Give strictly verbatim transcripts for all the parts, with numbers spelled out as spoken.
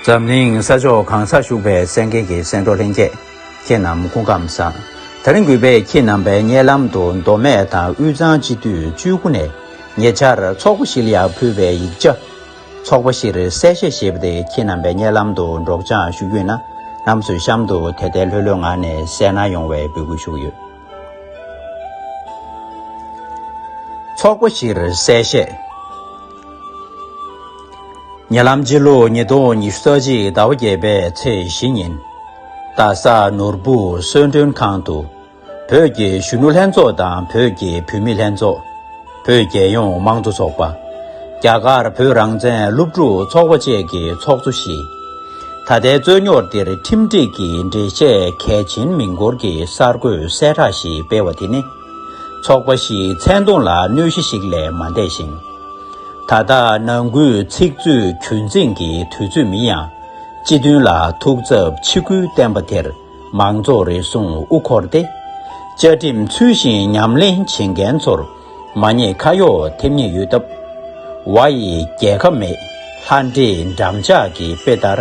འཛམ་གླིང་ས་ཕྱོགས་གང་སར་བཞུགས་པའི་གསན་མཁན་གྱི་གསན་གྲོགས་ལྷན་རྒྱས། ཁྱེད་རྣམས་སྐུ་ཁམས་བཟང་། ད་རིང་གུས་པས་ཁྱེད་རྣམ་པའི་སྙན་ལམ་དུ་མདོ་སྨད་དང་དབུས་གཙང་སྤྱི་འཐུས་བཅུ་དགུ་ནས་ཉེ་ཆར་ཚོགས་པ་ཞིག་ལ་ཡང་ཕུལ་བའི་ཡིག་ཆ། ཚོགས་པ་བཞིར་གསལ་བཤད་ཞེས་པ་དེ་ཁྱེད་རྣམ་པའི་སྙན་ལམ་དུ་སྒྲོག་སྦྱང་ཞུ་རྒྱུ་ཡིན་ན། རྣམ་ཚོས་གཤམ་དུ་དེ་ལྟའི་ལྷོད་ལྷོད་ངང་ནས་གསན་གནང་ཡོང་བའི་འབོད་སྐུལ་ཞུ་གི་ཡོད། ཚོགས་པ་བཞིར་གསལ་བཤད། ཉེ་ལམ་སྤྱི་ལོ་ཉིས་སྟོང་ཉི་ཤུ་རྩ་གཅིག་ཟླ་བ་བརྒྱད་པའི་ཚེས་བཞི་ཉིན། རྡ་ས་ནོར་བུ་གསོལ་མགྲོན་ཁང་དུ། བོད་ཀྱི་གཞོན་ནུ་ལྷན་ཚོགས་དང་བོད་ཀྱི་བུད་མེད་ལྷན་ཚོགས། བོད་རྒྱལ་ཡོངས་དམངས་གཙོ་ཚོགས་པ། རྒྱ་གར་བོད་རང་བཙན་སློབ་ཕྲུག་ཚོགས་པ་བཅས་ཀྱི་ཚོགས་གཙོ་བཞི། ད་ལྟའི་རྩོད་རྙོག་འདིར་ཁྲིམས་སྒྲིག་གི་འགྲེལ་བཤད་གལ་ཆེན་མིན་སྐོར་གྱི་གསར་འགོད་གསལ་བསྒྲགས་ཤིག་སྤེལ་བ་དེ་ནི། ཚོགས་པ་བཞིའི་མཚན་མཐོང་ལ་གནོད་གཞི་ཞིག་ལས་མ་འདས་ཤིང་། ད་ལྟ་ནང་ཁུལ་ཚིག་མཛོད་རྒྱུན་འཛིན་གྱི་དུས་ཚོད་མིན་ཡང་། སྤྱི་མཐུན་ལ་ཐུགས་འཚབ་ཆེ་སྐུལ་བསྟན་པ་དེར། མང་ཚོགས་རེ་ཟུང་དབུ་འཁོར་ཏེ། བཅའ་ཁྲིམས་ཚུལ་བཞིན་ཉམས་ལེན་བྱེད་མཁན་ཚོར་མ་ཉེས་ཁ་གཡོགས་ཐེབས་ཉེན་ཡོད་སྟབས། ཝ་ཡི་རྒྱལ་ཁ་མེད། ལྷ་འདྲེའི་འགྲམ་ལྕག་གི་དཔེ་ལྟར་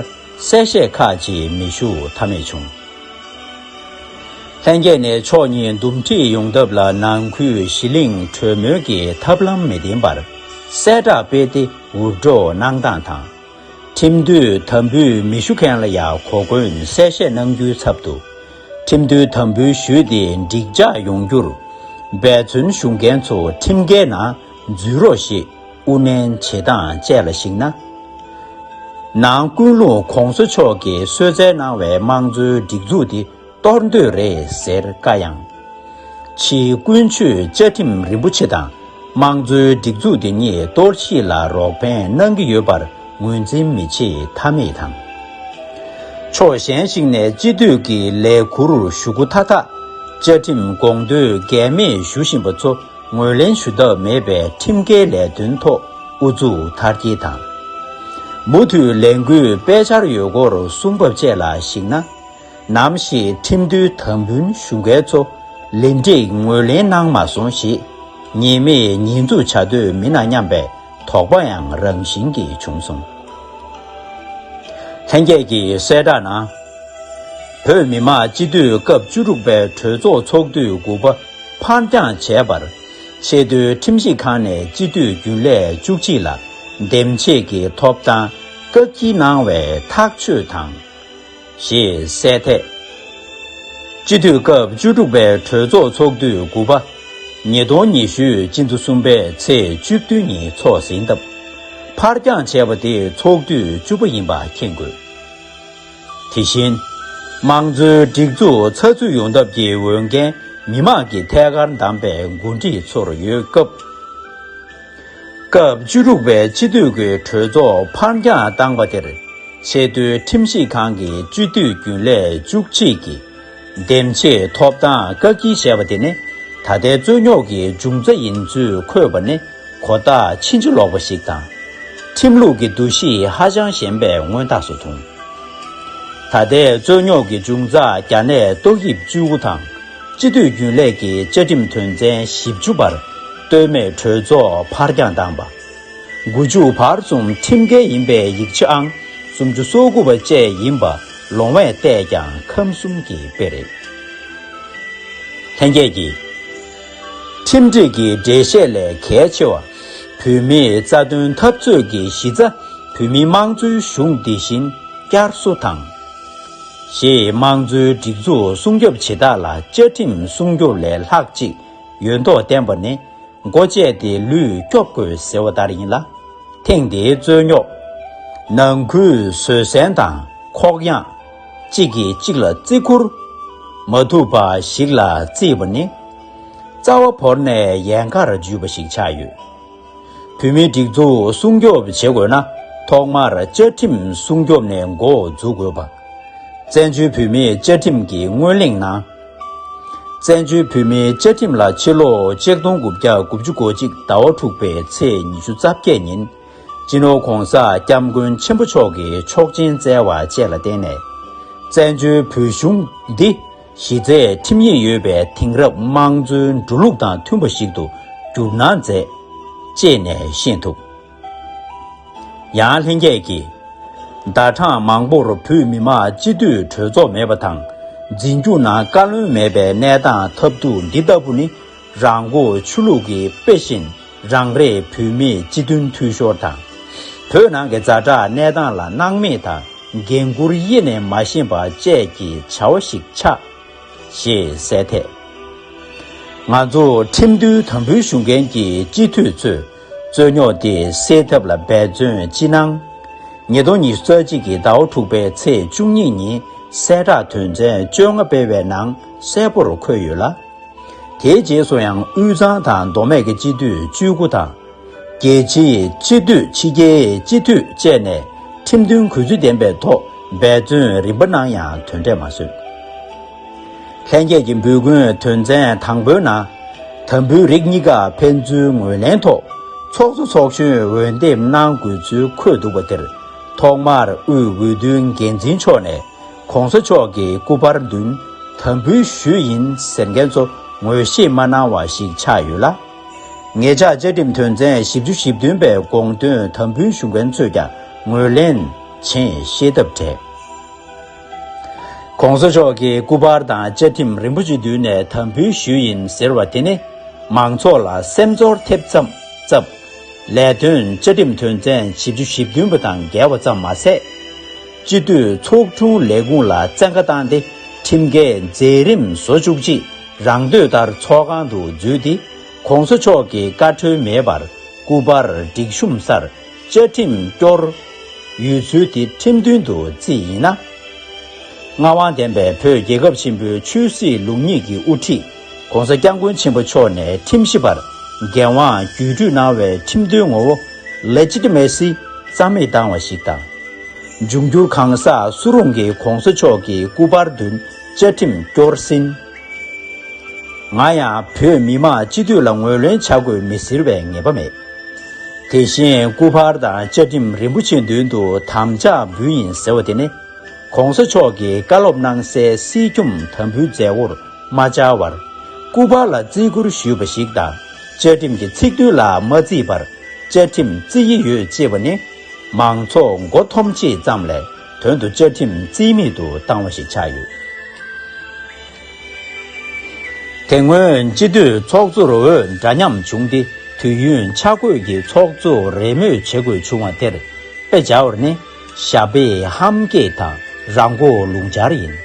གསལ་བཤད་ཁག་ཅིག་མི་ཞུ་ཐབས་མེད་བྱུང་། ལྷན་རྒྱས་ནས་ཕྱོགས་གཉིས་འདུམ་འགྲིག་ཡོང་ཐབས་ལ་ནང་ཁུལ་ཞི་ལྷིང་གྲོས་མོལ་གྱི་ཐབས་ལམ་མི་བདེན་པར་གསལ་བསྒྲགས་སྤེལ་ཏེ་འུར་སྒྲོག་གནང་སྟངས་དང་། ཁྲིམས་མཐུན་དམ་འབུལ་མི་ཞུ་མཁན་ལ་ཡང་གོ་སྐོན་གསལ་བཤད་གནང་རྒྱུའི་ཚབ་ཏུ། ཁྲིམས་མཐུན་དམ་འབུལ་ཞུས་ཏེ་འགྲིག་འཇགས་ཡོང་རྒྱུར་འབད་བརྩོན་ཞུ་མཁན་ཚོ་ཁྲིམས་འགལ་ནང་འཛུལ་རོགས་ཞེས་དབུ་མནན་བྱེད་སྟངས་བཅས་ལ་གཞིགས་ན། ནང་ཀུན་སློང་གོང་ས་མཆོག་གིས་གསོལ་སྩལ་གནང་བའི་དམངས་གཙོའི་སྒྲིག་འཛུགས་འདི་གཏོར་འདོད་རེད་ཟེར་བཀའ་དབྱངས། ཕྱིའི་ཀུན་སྤྱོད་བཅའ་ཁྲིམས་རིན་པོ་ཆེ་དང་དམངས་གཙོའི་སྒྲིག་འཛུགས་འདི་ཉིད་གཏོར་བཤིག་ལ་རོགས་ཕན་གནང་གི་ཡོད་པར་ངོས་འཛིན་མི་བྱེད་ཐབས་མེད་དང་། ཕྱོགས་གཞན་ཞིག་ནས་སྤྱི་འཐུས་ཀྱི་ལས་ཁུར་ཞུ་སྒོ་མཐའ་དག་བཅའ་ཁྲིམས་དགོངས་དོན་འགལ་མེད་ཞུ་བཞིན་པ་ཚོ་ངོས་ལེན་ཞུ་ཐབས་མེད་པའི་ཁྲིམས་འགལ་ལས་དོན་ཐོག་ཨུ་ཚུགས་མཐར་སྐྱེལ་དང་། མུ་མཐུད་ལས་འགུལ་སྤེལ་འཆར་ཡོད་སྐོར་གསུངས་བབ་བཅས་ལ་གཞིགས་ན། ནམ་ཞིག་ཁྲིམས་མཐུན་དམ་འབུལ་ཞུ་མཁན་ཚོ་ལན་འགྲིག་ངོས་ལེན་གནང་མ་སོང་ཞེས་ཉེས་མེད་ཉེས་འཛུགས་བྱ་འདོད་མིན་ན་སྙམ་པའི་དོགས་པ་ཡང་རང་བཞིན་གྱིས་བྱུང་སོང་། ལྷན་རྒྱས་ཀྱིས་གསལ་བསྒྲགས་ནང་། བོད་མི་མང་སྤྱི་འཐུས་སྐབས་བཅུ་དྲུག་པའི་གྲོས་ཚོགས་ཚོགས་དུས་དགུ་པ་ཕར་འགྱངས་བྱས་པར། ཆེས་མཐོའི་ཁྲིམས་ཞིབ་ཁང་ནས་སྤྱི་འཐུས་རྒྱུན་ལས་བཅུ་གཅིག་ལ་འདེམས་བྱེད་ཀྱི་ཐོབ་ཐང་བཀག་སྐྱིལ་གནང་བའི་ཐག་གཅོད་དང་། ཞེས་གསལ་ཐད། སྤྱི་འཐུས་སྐབས་བཅུ་དྲུག་པའི་གྲོས་ཚོགས་ཚོགས་དུས་དགུ་པ། ཉིས་སྟོང་ཉི་ཤུ་སྤྱི་ཟླ་གསུམ་པའི་ཚེས་བཅུ་བདུན་ཉིན་འཚོགས་ཟིན་སྟབས། ཕར་འགྱངས་བྱས་པ་དེ་ཚོགས་དུས་བཅུ་པ་ཡིན་པ་མཁྱེན་དགོས། དེ་བཞིན། དམངས་གཙོའི་སྒྲིག་འཛུགས་ཚགས་ཚུད་ཡོང་ཐབས་ཀྱི་འོས་འགན་མི་མང་གིས་ཐད་ཀར་བདམས་པའི་འགོ་ཁྲིད་ཚོར་ཡོད་སྐབས། སྐབས་བཅུ་དྲུག་པའི་སྤྱི་འཐུས་ཀྱི་གྲོས་ཚོགས་ཕར་འགྱངས་བཏང་བ་དེར། ཆེས་མཐོའི་ཁྲིམས་ཞིབ་ཁང་གི་སྤྱི་འཐུས་རྒྱུན་ལས་བཅུ་གཅིག་གིས་འདེམས་བྱེད་ཐོབ་ཐང་བཀག་སྐྱིལ་བྱས་པ་དེ་ནི་ད་ལྟའི་རྩོད་རྙོག་གི་འབྱུང་རྩ་ཡིན་ཚུལ་འཁོད་པ་ནི་གོ་རྟོགས་ཕྱིན་ཅི་ལོག་པ་ཞིག་དང་། ཁྲིམས་ལུགས་ཀྱི་འདུ་ཤེས་ཧ་ཅང་ཞན་པའི་མངོན་རྟགས་སུ་མཐོང་། ད་ལྟའི་རྩོད་རྙོག་གི་འབྱུང་རྩ་རྒྱ་ནད་ཏོག་དབྱིབས་བཅུ་དགུ་དང་། སྤྱི་འཐུས་རྒྱུན་ལས་ཀྱི་བཅའ་ཁྲིམས་དོན་ཚན་བཞི་བཅུ་པར་ལྟོས་མེད་གྲོས་ཚོགས་ཕར་འགྱངས་བཏང་པ། དགུ་བཅུ་བར་གསུམ་ཁྲིམས་འགལ་ཡིན་པའི་ཡིག་ཆ་ཨང་སུམ་ཅུ་སོ་དགུ་པ་བཅས་ཡིན་པ་ལོང་བས་བལྟས་ཀྱང་ཁམས་གསུམ་གྱི་དཔེ་རེད། ལྷན་རྒྱས་ཀྱིས། ཁྲིམས་སྒྲིག་གི་འགྲེལ་བཤད་ལས་གལ་ཆེ་བ། བོད་མིའི་རྩ་དོན་འཐབ་རྩོད་ཀྱི་གཞི་རྩ་བོད་མིའི་དམངས་གཙོའི་གཞུང་འདི་བཞིན་བསྐྱར་གསོ་དང་། ཞེས་དམངས་གཙོའི་སྒྲིག་འཛུགས་སྲུང་སྐྱོབ་བྱེད་སྟངས་ལ་བཅའ་ཁྲིམས་སྲུང་སྐྱོབ་ལས་ལྷག་ཅིག་ཡོད་མདོག་བསྟན་པ་ནི་མགོ་བཅད་དེ་ལུས་སྐྱོབ་དགོས་ཟེར་བ་ལྟར་ཡིན་ལ། ཐེངས་འདིའི་རྩོད་རྙོག་ནང་ཁུལ་བཟོད་བསྲན་དང་ཁོག་ཡངས། གཅིག་གིས་གཅིག་ལ་བརྩི་བཀུར་མ་ཐུབ་པ་ཞིག་ལ་བརྩིས་པ་ནི། རྩ་བ་བོར་ནས་ཡལ་གར་འཇུས་པ་ཞིག་ཆགས་ཡོད། བོད་མིའི་སྒྲིག་འཛུགས་སྲུང་སྐྱོབ་བྱེད་དགོས་ན། ཐོག་མར་བཅའ་ཁྲིམས་སྲུང་སྐྱོབ་ནས་འགོ་འཛུགས་དགོས་པ། བཙན་བྱོལ་བོད་མིའི་བཅའ་ཁྲིམས་ཀྱི་སྔོན་གླེང་ནང་། བཙན་བྱོལ་བོད་མིའི་བཅའ་ཁྲིམས་ལ་ཕྱི་ལོ་ཆིག་སྟོང་དགུ་བརྒྱ་དགུ་བཅུ་གོ་གཅིག་ཟླ་བ་དྲུག་པའི་ཚེས་ཉི་ཤུ་རྩ་བརྒྱད་ཉིན། སྤྱི་ནོར་གོང་ས་སྐྱབས་མགོན་ཆེན་པོ་མཆོག་གིས་ཆོག་མཆན་བསྩལ་བ་བཅས་ལ་བརྟེན་ནས། བཙན་བྱོལ་བོད་གཞུང་འདི་གཞི་རྩའི་ཁྲིམས་ཡིག་ཡོད་པའི་དེང་རབས་དམངས་གཙོའི་འགྲོ་ལུགས་དང་མཐུན་པ་ཞིག་ཏུ་བསྒྱུར་གནང་མཛད། ཅེས་ནས་ཤེས་ཐུབ། ཡང་ལྷན་རྒྱས་ཀྱིས། ཟླ་གྲངས་མང་པོར་བོད་མི་མང་སྤྱི་འཐུས་གྲོས་ཚོགས་མེད་པ་དང་། འཛིན་སྐྱོང་ནང་བཀའ་བློན་མེད་པའི་གནས་སྟངས་ཐབས་སྡུག་འདི་ལྟ་བུ་ནི། རང་མགོ་ཆུ་བླུགས་ཀྱི་དཔེ་བཞིན། རང་རེའི་བོད་མིའི་སྤྱི་མཐུན་འཐུས་ཤོར་དང་། བོད་ནང་གི་ཛ་དྲག་གནས་སྟངས་ལ་སྣང་མེད་དང་། འགན་འཁུར་ཡེ་ནས་མ་ཤེས་པ་བཅས་ཀྱི་བྱ་བ་ཞིག་ཆགས། ཞེས་གསལ་ཐད། ང་ཚོ་ཁྲིམས་མཐུན་དམ་འབུལ་ཞུ་མཁན་གྱི་སྤྱི་འཐུས་ཚོས། རྩོད་རྙོག་དེ་སེལ་ཐབས་ལ་འབད་བརྩོན་ཅི་གནང་། ཉིས་སྟོང་ཉི་ཤུ་རྩ་གཅིག་གི་ཟླ་བ་དྲུག་པའི་ཚེས་བཅུ་གཉིས་ཉིན་གསལ་བསྒྲགས་དོན་ཚན་བཅོ་ལྔ་སྤེལ་བའི་ནང་གསལ་པོར་འཁོད་ཡོད་ལ། དེའི་རྗེས་སུ་ཡང་དབུས་གཙང་དང་མདོ་སྨད་ཀྱི་སྤྱི་འཐུས་བཅུ་དགུ་དང་། རྒྱལ་སྤྱིའི་སྤྱི་འཐུས། ཕྱི་རྒྱལ་སྤྱི་འཐུས་བཅས་ནས་ཁྲིམས་མཐུན་གུས་བརྩི་ལྡན་པའི་ཐོག་འབད་བརྩོན་རིམ་པ་གནང་ཡང་དོན་འབྲས་མ་བཟོས། ལྷན་རྒྱས་ཀྱི་འབོད་སྐུལ་དོན་ཚན་དང་པོའི་ནང་། དམ་འབུལ་རིགས་གཉིས་ཀ་ཕན་ཚུན་ངོས་ལེན་ཐོག་ཚོགས་གཙོ་ཚོགས་གཞོན་འོས་འདེམས་གནང་དགོས་ཚུལ་འཁོད་འདུག་པ་དེར། ཐོག་མར་དབུས་འོས་བསྡུའི་འགན་འཛིན་མཆོག་ནས། ༸གོང་ས་མཆོག་གི་སྐུ་པར་མདུན་དམ་འབུལ་ཞུས་ཡིན་ཟེར་མཁན་ཚོ་ངོས་བཞེས་མ་གནང་བ་ཞིག་ཆགས་ཡོད་ལ། ཉེ་ཆར་བཅའ་ཁྲིམས་དོན་ཚན་བཞི་བཅུ་ཞེ་བདུན་པའི་དགོངས་དོན་དམ་འབུལ་ཞུ་མཁན་ཚོས་ཀྱང་ངོས་ལེན་བྱེད་ཤེས་ཐབས་བྲལ། ༸གོང་ས་མཆོག་གི་སྐུ་པར་དང་བཅའ་ཁྲིམས་རིན་པོ་ཆེ་མདུན་ནས་དམ་འབུལ་ཞུས་ཡིན་ཟེར་བ་དེ་ནི། མང་ཚོགས་ལ་སེམས་ཚོར་ཐེབས་ཙམ་ཙམ། ལས་དོན་བཅའ་ཁྲིམས་དོན་ཚན་བཞི་བཅུ་ཞེ་བདུན་པ་དང་འགལ་བ་ཙམ་མ་ཟད། སྤྱི་འཐུས་ཚོགས་དྲུང་ལས་ཁུངས་ལ་བཙན་བཀའ་བཏང་སྟེ། ཁྲིམས་འགལ་མཛད་རིམ་བཟོ་བཅུག་རྗེས། རང་འདོད་ལྟར་ཚོགས་ཁང་དུ་འཛུལ་ཏེ། ༸གོང་ས་མཆོག་གི་བཀའ་འཁྲོལ་མེད་པར་སྐུ་པར་སྒྲིག་གཤོམ་སར་བཅའ་ཁྲིམས་སྐྱོར་ཡོད་ཚུལ་དེ་ཁྲིམས་མཐུན་དུ་བརྩིས་ཡིན་ན། ངག་དབང་ལྡན་པའི་བོད་རྒྱལ་ཁབ་ཆེན་པོའི་ཆོས་སྲིད་ལུགས་གཉིས་ཀྱི་དབུ་ཁྲིད་༸གོང་ས་༸སྐྱབས་མགོན་ཆེན་པོ་མཆོག་ནས་ཁྲིམས་ཞིབ་པར་འགན་དབང་བརྒྱུད་སྤྲོད་གནང་བའི་ཁྲིམས་མཐུན་ངོ་བོ་ལེ་ཇི་ཊི་མེ་སི་རྩ་མེད་བཏང་བ་ཞིག་དང་། འབྱུང་འགྱུར་གང་ཟག་སུ་རུང་གིས་༸གོང་ས་མཆོག་གི་སྐུ་པར་མདུན་བཅའ་ཁྲིམས་སྐྱོར་ཟིན། ང་ཡང་བོད་མི་མང་སྤྱི་འཐུས་ལ་ངོས་ལེན་བྱ་དགོས་མི་ཟེར་བའི་ངེས་པ་མེད། དེ་བཞིན་སྐུ་པར་དང་བཅའ་ཁྲིམས་རིན་པོ་ཆེ་མདུན་དུ་དམ་བཅའ་འབུལ་ཡིན་ཟེར་བ་དེ་ནི། ༸གོང་ས་མཆོག་གིས་བཀའ་སློབ་གནང་སའི་སྲིད་སྐྱོང་དམ་འབུལ་མཛད་སྒོར་མ་བཅར་བར། སྐུ་པར་ལ་བརྩི་བཀུར་ཞུས་པ་ཞིག་དང་། བཅའ་ཁྲིམས་ཀྱི་ཚིག་དོན་ལ་མ་བརྩིས་པར་བཅའ་ཁྲིམས་བརྩི་ཡི་ཡོད་ཅེས་པ་ནི། མང་ཚོགས་མགོ་འཐོམ་ཆེད་ཙམ་ལས་དོན་དུ་བཅའ་ཁྲིམས་རྩིས་མེད་དུ་བཏང་བ་ཞིག་ཆགས་ཡོད། དེ་སྔོན་སྤྱི་འཐུས་ཚོགས་གཙོར་འོས་འདྲ་མཉམ་བྱུང་སྟེ། དུས་ཡུན་ཆ་བགོས་ཀྱི་ཚོགས་གཙོ་རེས་མོས་བྱེད་དགོས་བྱུང་བ་དེར་དཔེ་བྱ་བར་ནི། ཞབས་པད་ཧམ་སྐྱེད་དང་རང་མགོ་རླུང་འཕྱར་ཡིན།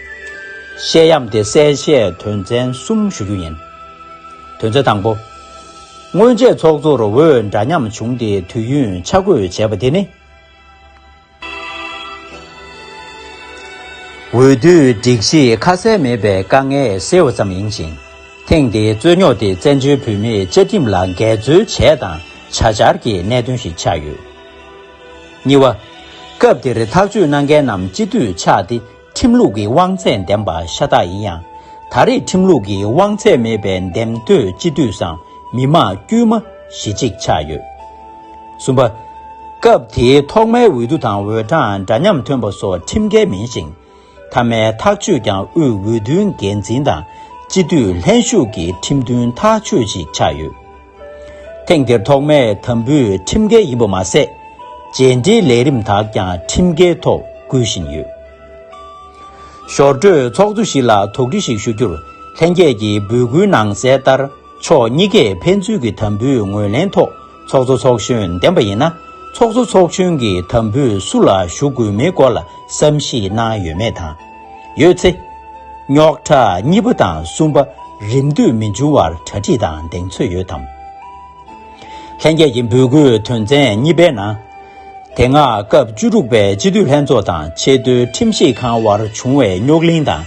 བཤད་ཡམས་དེ་གསལ་བཤད་དོན་ཚན་གསུམ་ཞུ་རྒྱུ་ཡིན། དོན་ཚན་དང་པོ། སྔོན་ཆད་ཚོགས་གཙོར་འོས་འདྲ་མཉམ་བྱུང་སྟེ་དུས་ཡུན་ཆ་བགོས་བྱས་པ་དེ་ནི། འོས་བསྡུའི་སྒྲིག་གཞི་ཁ་གསལ་མེད་པའི་དཀའ་ངལ་སེལ་བ་ཙམ་ཡིན་ཞིང་། ཐེངས་འདིའི་རྩོད་རྙོག་དེ་བཙན་བྱོལ་བོད་མིས་བཅའ་ཁྲིམས་ལ་འགལ་འཛོལ་བྱས་དང་བྱ་འཆར་གྱི་གནད་དོན་ཞིག་ཆགས་ཡོད། གཉིས་པ། སྐབས་དེར་ཐག་གཅོད་གནང་མཁན་རྣམས་སྤྱི་འཐུས་ཆགས་ཏེ། ཁྲིམས་ལུགས་ཀྱི་དབང་ཚད་ལྡན་པ་ཤ་སྟག་ཡིན་ཡང་། ད་རེས་ཁྲིམས་ལུགས་ཀྱི་དབང་ཚད་མེད་པའི་འདེམས་ཐོན་སྤྱི་འཐུས་སམ་མི་མང་དཀྱུས་མ་གཞི་གཅིག་ཆགས་ཡོད། གསུམ་པ། སྐབས་དེའི་ཐོག་མའི་འོས་བསྡུ་དང་འོས་གྲངས་འདྲ་མཉམ་ཐོན་པ་སོགས་ཁྲིམས་འགལ་མིན་ཞིང་། མཐའ་མའི་ཐག་གཅོད་ཀྱང་དབུས་འོས་བསྡུའི་འགན་འཛིན་དང་སྤྱི་འཐུས་ལྷན་ཞུགས་ཀྱི་ཁྲིམས་མཐུན་ཐག་གཅོད་ཅིག་ཆགས་ཡོད། ཐེངས་འདིར་ཐོག་མའི་དམ་འབུལ་ཁྲིམས་འགལ་ཡིན་པ་མ་ཟད། རྗེས་འབྲེལ་ལས་རིམ་དག་ཀྱང་ཁྲིམས་འགལ་ཐོག་བསྐུལ་བཞིན་ཡོད། ཞོར་འཕྲོས་ཚོགས་གཙོ་ཞིག་ལ་དོགས་འདྲི་ཞིག་ཞུ་རྒྱུར། ལྷན་རྒྱས་ཀྱིས་འབོད་སྐུལ་གནང་གསལ་ལྟར། ཕྱོགས་གཉིས་ཀས་ཕན་ཚུན་གྱི་དམ་འབུལ་ངོས་ལེན་ཐོག་ཚོགས་གཙོ་ཚོགས་གཞོན་འདེམས་པ་ཡིན་ན། ཚོགས་གཙོ་ཚོགས་གཞོན་གྱི་དམ་འབུལ་སུ་ལ་ཞུ་དགོས་མིན་སྐོར་ལ་བསམ་གཞིག་གནང་ཡོད་མེད་དང་། ཡོད་ཚེ། རྙོག་ཁྲ་གཉིས་པ་དང་གསུམ་པ་རིམ་བསྟུད་མི་འབྱུང་བར་གྲ་སྒྲིག་དང་གདེང་ཚོད་ཡོད་དམ། ལྷན་རྒྱས་ཀྱི་འབོད་སྐུལ་དོན་ཚན་གཉིས་པའི་ནང་། དེ་སྔ་སྐབས་བཅུ་དྲུག་པའི་སྤྱི་འཐུས་ལྷན་ཚོགས་དང་ཆེས་མཐོའི་ཁྲིམས་ཞིབ་ཁང་དབར་བྱུང་བའི་རྙོག་གླེང་དང་།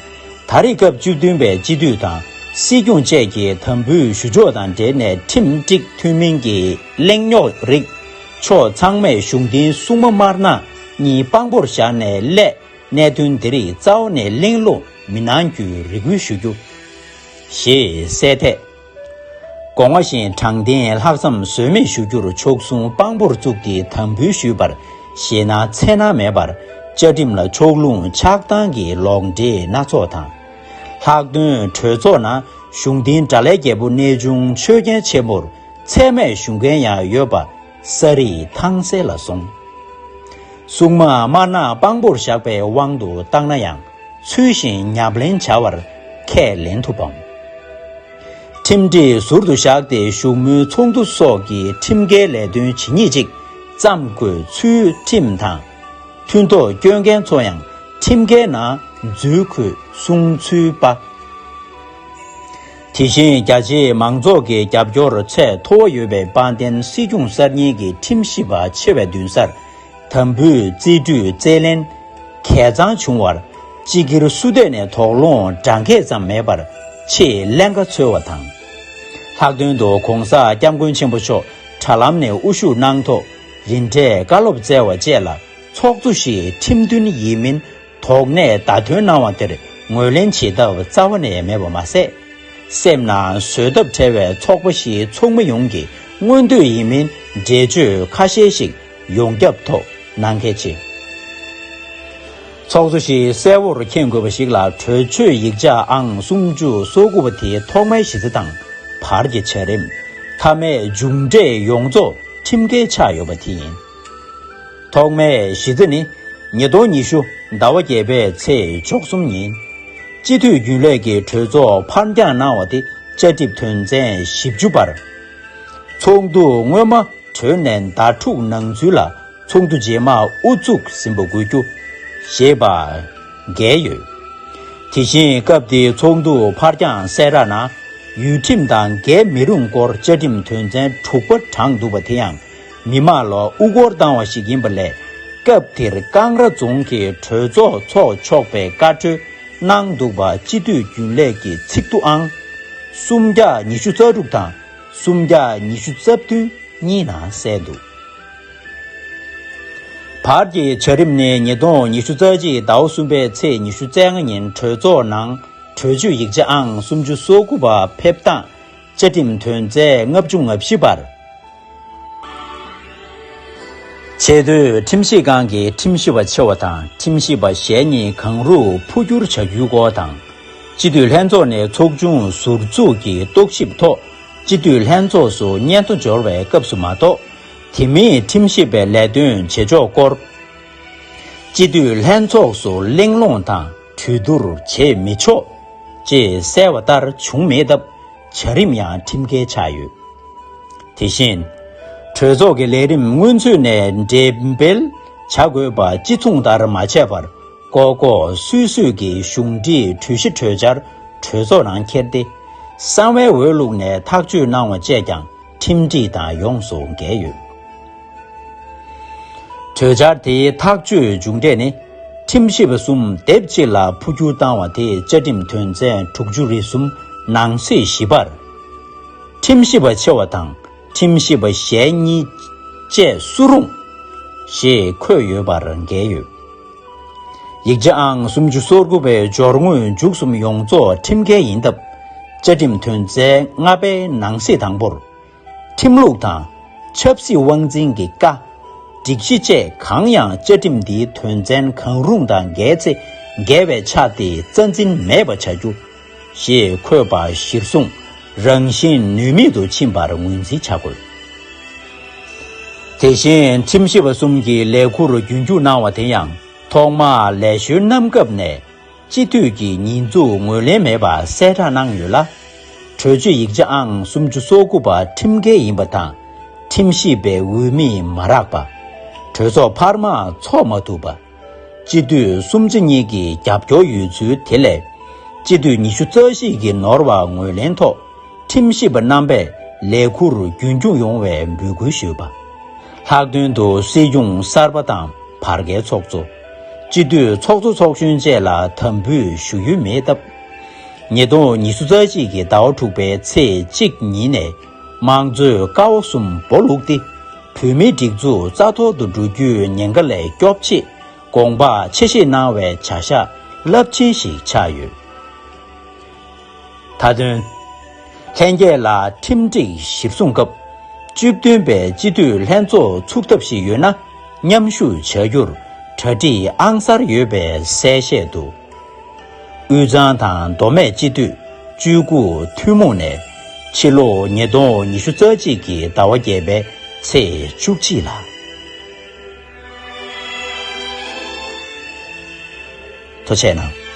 ད་རེས་སྐབས་བཅུ་བདུན་པའི་སྤྱི་འཐུས་དང་སྲིད་སྐྱོང་བཅས་ཀྱི་དམ་འབུལ་ཞུ་ཕྱོགས་དང་འབྲེལ་ནས་ཁྲིམས་སྒྲིག་མཐུན་མིན་གྱི་གླེང་རྙོག་རིགས། ཕྱོགས་ཚང་མས་གཞུང་འབྲེལ་སྲུང་མ་དམར་ནག་གཉིས་དཔང་པོར་བཞག་ནས་སླད། གནད་དོན་འདི་རིགས་རྩ་བ་ནས་གླེང་སློང་མི་གནང་རྒྱུའི་རེ་སྐུལ་ཞུ་རྒྱུ། ཞེས་གསལ་ཐད། དགོངས་པ་བཞིན་དྲང་བདེན་ལྷག་བསམ་ཟོལ་མེད་ཞུ་རྒྱུར་ཕྱོགས་མཚུངས་དཔང་པོར་བཙུགས་ཏེ་དམ་འབུལ་ཞུས་པར་ཞེད་སྣང་འཚེར་སྣང་མེད་པར་བཅའ་ཁྲིམས་ལ་ཕྱོགས་ལྷུང་ཆགས་སྡང་གི་ལོག་འགྲེལ་སྣ་ཚོགས་དང་། ལྷག་དོན་གྲོས་ཚོགས་ནང་གཞུང་འབྲེལ་དགྲ་ལྷའི་རྒྱལ་པོ་གནས་ཆུང་ཆོས་རྒྱལ་ཆེན་པོར་མཚན་སྨད་ཞུ་མཁན་ཡང་ཡོད་པ། ས་རིས་ཐང་གསལ་ལ་སོང་། སྲུང་མ་དམར་ནག་དཔང་པོར་བཞག་པའི་དབང་དུ་བཏང་ན་ཡང་ཚུལ་བཞིན་ཉམས་ལེན་བྱ་བར་ཁས་ལེན་ཐུབ་བམ། ཁྲིམས་སྒྲིག་ཟུར་དུ་བཞག་སྟེ་བཞུགས་མོལ་ཚོགས་འདུ་སོགས་ཀྱི་ཁྲིམས་འགལ་ལས་དོན་ཇི་སྙེད་ཅིག་བརྩམས་དགོས་ཚུལ་ཁྲིམས་དང་། མཐུན་ཐོག་སྐྱོན་མཁན་ཚོ་ཡང་ཁྲིམས་འགལ་ནང་འཛུལ་དགོས་གསུང་ཚུལ་པ། དེ་བཞིན་རྒྱ་ཆེའི་མང་ཚོགས་ཀྱི་རྒྱབ་སྐྱོར་ཚད་མཐོ་བ་ཡོད་པའི་དཔལ་ལྡན་སྲིད་སྐྱོང་གསར་རྙིང་གི་ཁྲིམས་ཞིབ་པ་ཆེ་བའི་མདུན་སར་དམ་འབུལ་རྩིས་སྤྲོད་རྩིས་ལེན་གལ་ཚང་བྱུང་བར་སྤྱི་སྒེར་སུ་འདོད་ནས་དོགས་སློང་བགྲང་སྐད་ཙམ་མེད་པར་ཆེས་ཀླན་ཀ་འཚོལ་བ་དང་། ལྷག་དོན་དུ་༧གོང་ས་༧སྐྱབས་མགོན་ཆེན་པོ་མཆོག་དྲ་ལམ་ནས་དབུ་བཞུགས་གནང་ཐོག་རིན་བསྲེལ་བཀའ་སློབ་སྩལ་བ་བཅས་ལ་ཚོགས་གཙོ་ཞིག་ཁྲིམས་མཐུན་ཡིན་མིན་དོགས་གནད་བརྡ་སྟོན་གནང་བ་དེར་ངོས་ལེན་བྱེད་ཐབས་རྩ་བ་ནས་མེད་པ་མ་ཟད། སེམས་ནང་བཟོད་ཐབས་བྲལ་བའི་ཚོགས་པ་ཞིག་ཚོགས་མི་ཡོངས་ཀྱི་མངོན་འདོད་ཡིན་མིན་འགྲེལ་བརྗོད་ཁ་ཤས་ཤིག་ཡོངས་ཁྱབ་ཐོག་གནང་གལ་ཆེ། ཚོགས་གཙོ་ཞིག་གསལ་བོར་མཁྱེན་དགོས་པ་ཞིག་ལ། གྲོས་ཆོད་ཡིག་ཆ་ཨང་སུམ་ཅུ་སོ་དགུ་པ་དེའི་ཐོག་མའི་གཞི་རྩ་དང་བར་གྱི་བྱ་རིམ། མཐའ་མའི་མཇུག་འབྲས་ཡོངས་རྫོགས་ཁྲིམས་འགལ་ཆགས་ཡོད་པ་དེ་ཡིན། ཐོག་མའི་གཞི་རྩ་ནི། ཉིས་སྟོང་ཉི་ཤུ་ཟླ་བ་བརྒྱད་པའི་ཚེས་བཅུ་གསུམ་ཉིན། སྤྱི་འཐུས་རྒྱུན་ལས་ཀྱི་གྲོས་ཚོགས་ཕར་འགྱངས་གནང་བ་དེ་བཅའ་ཁྲིམས་དོན་ཚན་བཞི་བཅུ་པར། ཚོགས་འདུ་སྔོན་མ་གྲོལ་ནས་ཟླ་དྲུག་ནང་ཚུན་ལ་ཚོགས་འདུ་རྗེས་མ་དབུ་བཙུགས་ཟིན་པ་དགོས་རྒྱུ་ཞེས་པ་འགལ་ཡོད། དེ་བཞིན་སྐབས་དེའི་ཚོགས་འདུ་ཕར་འགྱངས་གསལ་བསྒྲགས་ནང་ཡུལ་ཁྲིམས་དང་འགལ་མི་རུང་སྐོར་བཅའ་ཁྲིམས་དོན་ཚན་དྲུག་པ་དྲངས་འདུག་པ་དེ་ཡང་མི་མང་ལ་དབུ་སྐོར་བཏང་བ་ཞིག་ཡིན་པ་ལས། སྐབས་དེར་ཀང་ར་རྫོང་གི་གྲོས་ཚོགས་འཚོགས་ཆོག་པའི་བཀའ་འཁྲོལ་གནང་འདུག་པ་སྤྱི་འཐུས་རྒྱུན་ལས་ཀྱི་ཚིག་ཐོ་ཨང་སུམ་བརྒྱ་ཉི་ཤུ་རྩ་དྲུག་དང་སུམ་བརྒྱ་ཉི་ཤུ་རྩ་བདུན་གཉིས་ནང་གསལ་འདུག་བར་གྱི་བྱ་རིམ་ནི་ཉིས་སྟོང་ཉི་ཤུ་རྩ་གཅིག་ཟླ་བ་གསུམ་པའི་ཚེས་ཉི་ཤུ་རྩ་ལྔ་ཉིན་གྲོས་ཚོགས་ནང་གྲོས་ཆོད་ཡིག་ཆ་ཨང་སུམ་ཅུ་སོ་དགུ་པ་ཕེབས་སྟངས་བཅའ་ཁྲིམས་དོན་ཚན་ལྔ་བཅུ་ང་བཞི་པར། ཆེས་མཐོའི་ཁྲིམས་ཞིབ་ཁང་གི་ཁྲིམས་ཞིབ་པ་ཆེ་བ་དང་ཁྲིམས་ཞིབ་པ་གཞན་གཉིས་གང་རུང་འཕོ་འགྱུར་བྱ་རྒྱུའི་སྐོར་དང་། སྤྱི་འཐུས་ལྷན་ཚོགས་ནས་ཚོགས་ཆུང་ཟུར་འཛུགས་ཀྱི་རྟོག་ཞིབ་ཐོག་སྤྱི་འཐུས་ལྷན་ཚོགས་སུ་སྙན་ཐོ་འབྱོར་བའི་སྐབས་སུ་མ་གཏོགས། དེ་མིན་ཁྲིམས་ཞིབ་པའི་ལས་དོན་བྱེད་ཕྱོགས་སྐོར། སྤྱི་འཐུས་ལྷན་ཚོགས་སུ་གླེང་སློང་དང་གྲོས་བསྡུར་བྱེད་མི་ཆོག་ཅེས་གསལ་བ་ལྟར་བྱུང་མེད་སྟབས་བྱ་རིམ་ཡང་ཁྲིམས་འགལ་ཆགས་ཡོད། དེ་བཞིན། གྲོས་ཚོགས་ཀྱི་ལས་རིམ་སྔོན་ཚུད་ནས་འགྲེམས་སྤེལ་བྱ་དགོས་པ་གཅིག་མཚུངས་ལྟར་མ་བྱས་པར། ཀོ་ཀོ་སུད་སུད་ཀྱི་གཞུང་འབྲེལ་གྲོས་གཞི་གྲོས་འཆར་གྲོས་ཚོགས་ནང་འཁྱེར་ཏེ། གསང་བའི་འོས་བླུགས་ནས་ཐག་གཅོད་གནང་བ་བཅས་ཀྱང་ཁྲིམས་སྒྲིག་དང་ཡོངས་སུ་འགལ་ཡོད། གྲོས་འཆར་དེའི་ཐག་གཅོད་མཇུག་འབྲས་ནི། ཁྲིམས་ཞིབ་པ་གསུམ་སྡེབ་གཅིག་ལ་འཕོ་འགྱུར་བཏང་བ་དེ་བཅའ་ཁྲིམས་དོན་ཚན་དྲུག་ཅུ་རེ་གསུམ་ནང་གསེས་བཞི་པར། ཁྲིམས་ཞིབ་པ་ཆེ་བ་དང་ཁྲིམས་ཞིབ་པ་གཞན་གཉིས་བཅས་སུ་རུང་ཞེས་འཁོད་ཡོད་པར་འགལ་ཡོད། ཡིག་ཆ་ཨང་སུམ་ཅུ་སོ་དགུ་པའི་སྦྱོར་དངོས་མཇུག་གསུམ་ཡོངས་རྫོགས་ཁྲིམས་འགལ་ཡིན་སྟབས། བཅའ་ཁྲིམས་དོན་ཚན་ལྔ་པའི་ནང་གསེས་དང་པོར། ཁྲིམས་ལུགས་དང་། ཆབ་སྲིད་དབང་འཛིན་གྱི་བཀའ། སྒྲིག་གཞི་བཅས་གང་ཡང་བཅའ་ཁྲིམས་འདིའི་དོན་ཚན་གང་རུང་དང་འགལ་ཚེ་འགལ་བའི་ཆ་དེ་རྩ་འཛིན་མེད་པ་བྱ་རྒྱུ། ཞེས་འཁོད་པ་གཞིར་བཟུང་རང་བཞིན་ནུས་མེད་དུ་ཕྱིན་པར་ངོས་འཛིན་བྱ་དགོས། དེ་བཞིན་ཁྲིམས་ཞིབ་པ་གསུམ་གྱིས་ལས་ཁུར་རྒྱུན་སྐྱོང་གནང་བ་དེ་ཡང་ཐོག་མར་ལས་ཞོར་གནམ་སྐབས་ནས། སྤྱི་འཐུས་ཀྱི་ཉེས་འཛུགས་ངོས་ལེན་མེད་པ་གསལ་བསྒྲགས་གནང་ཡོད་ལ། གྲོས་ཆོད་ཡིག་ཆ་ཨང་སུམ་ཅུ་སོ་དགུ་པ་ཁྲིམས་འགལ་ཡིན་པ་དང་། ཁྲིམས་ཞིབ་པའི་འོས་མི་མ་རག་པ། གྲོས་ཚོགས་འཕར་མ་འཚོགས་མ་ཐུབ་པ། སྤྱི་འཐུས་སུམ་ཆ་གཉིས་ཀྱི་རྒྱབ་སྐྱོར་ཡོད་ཚུལ་དེ་ལས། སྤྱི་འཐུས་ཉི་ཤུ་རྩ་བཞི་གིས་ནོར་བ་ངོས་ལེན་ཐོག་ཁྲིམས་ཞིབ་པ་རྣམ་པས་ལས་ཁུར་རྒྱུན་སྐྱོང་ཡོང་བའི་འབོད་སྐུལ་ཞུས་པ། ལྷག་དོན་དུ་སྲིད་སྐྱོང་གསར་པ་དང་བར་བརྒལ་ཚོགས་གཙོ། སྤྱི་འཐུས་ཚོགས་གཙོ་ཚོགས་གཞོན་བཅས་ལ་དམ་འབུལ་ཞུ་ཡུལ་མེད་སྟབས། ཉིས་སྟོང་ཉི་ཤུ་རྩ་གཅིག་གི་ཟླ་བ་དྲུག་པའི་ཚེས་གཅིག་ཉིན་ནས་དམངས་གཙོའི་ཀ་བ་གསུམ་སྦོ་ལུགས་ཏེ། བོད་མིའི་སྒྲིག་འཛུགས་རྩ་གཏོར་དུ་འགྲོ་རྒྱུའི་ཉེན་ཁ་ལས་སྐྱོབ་ཆེད་དགོངས་པ་ཆེ་བཞེས་གནང་བའི་བྱ་གཞག་རླབས་ཆེན་ཞིག་ཆགས་ཡོད། མཐའ་དོན། ལྷན་རྒྱས་ལ་ཁྲིམས་སྒྲིག་གཞིར་བཟུང་སྐབས། བཅུ་བདུན་པའི་སྤྱི་འཐུས་ལྷན་ཚོགས་ཚུགས་ཐབས་ཤིག་ཡོད་ན། མཉམ་ཞུགས་བྱ་རྒྱུར་གྲ་སྒྲིག་ཨང་གསར་ཡོད་པའི་གསལ་བཤད་འདུག་དབུས་གཙང་དང་མདོ་སྨད་སྤྱི་འཐུས་བཅུ་དགུ་ཐུན་མོང་ནས་ཕྱི་ལོ་ཉིས་སྟོང་ཉི་ཤུ་རྩ་གཅིག་གི་ཟླ་བ་བརྒྱད་པའི་ཚེས་བཅུ་གཅིག་ལ། ཐུགས་རྗེ་གནང་།